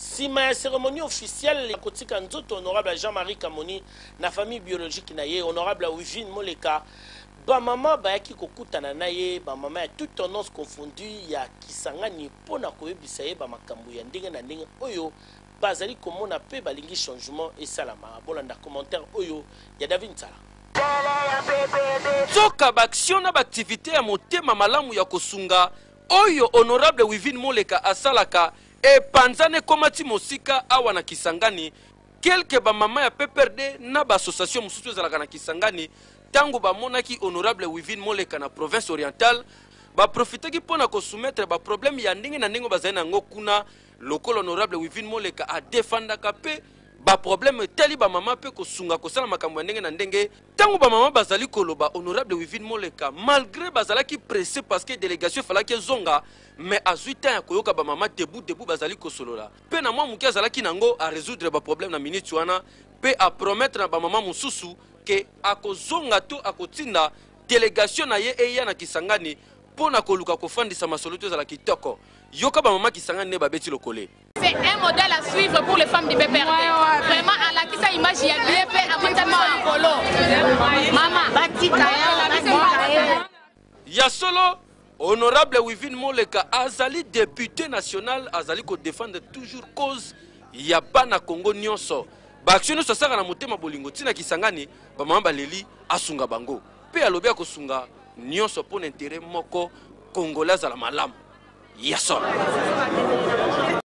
Sima ya ceremonie officielle ya kotika nzoto honorable Jean-Marie Kamoni na famille biologique na ye, honorable Wivine Moleka, ba mama bayaki kokutana na ye, ba mama ya toutes tendances confondues ya Kisangani mpo na koyebisa ye ba makambo ya ndenge na ndenge oyo bazali komona mpe balingi changement esalama. Bolanda commentaire oyo ya David Nsala. Nzoka ba actions na ba activites ya motema malamu ya kosunga oyo honorable Wivine Moleka asalaka epanzana ekoma ti mosika awa na Kisangani, quelques ba mama ya PPRD na ba associations mosusu ezalaka na Kisangani tango bamonaki honorable Wivine Moleka na province orientale ba profitaki mpo na ko soumettre ba problèmes ya ndenge na ndenge oyo bazali na yango kuna lokola honorable Wivine Moleka a defendaka mpe ba problèmes etali ba mama mpe kosunga kosala makambo ya ndenge na ndenge. Tango ba mama bazali koloba honorable Wivine Moleka malgre bazalaki presse parce que delegation efalaki ezonga mais azui temps ya koyoka ba mama debout debout bazali kosolola mpe na mwa moke azalaki na yango a resoudre ba problèmes na minute wana mpe a promettre na ba mama mosusu que akozonga to akotinda delegation na ye eya na Kisangani mpo na koluka kofandisa masolo to ezala kitoko. Yoka ba mama Kisangani nde babeti lokole. C'est un modèle à suivre pour les femmes du PPRD. Ouais. Vraiment, alakisa image ya bien pe amata biso likolo. Mama, batika yo. Ya solo, honorable Wivine Moleka azali député national, azali ko défendre toujours cause ya bana Congo nyonso. Ba action nyonso asaka na motema bolingo tina Kisangani, ba mama baleli asunga bango. Pe alobi akosunga nyonso mpo na intérêt moko Congolais azala malamu. Ya solo.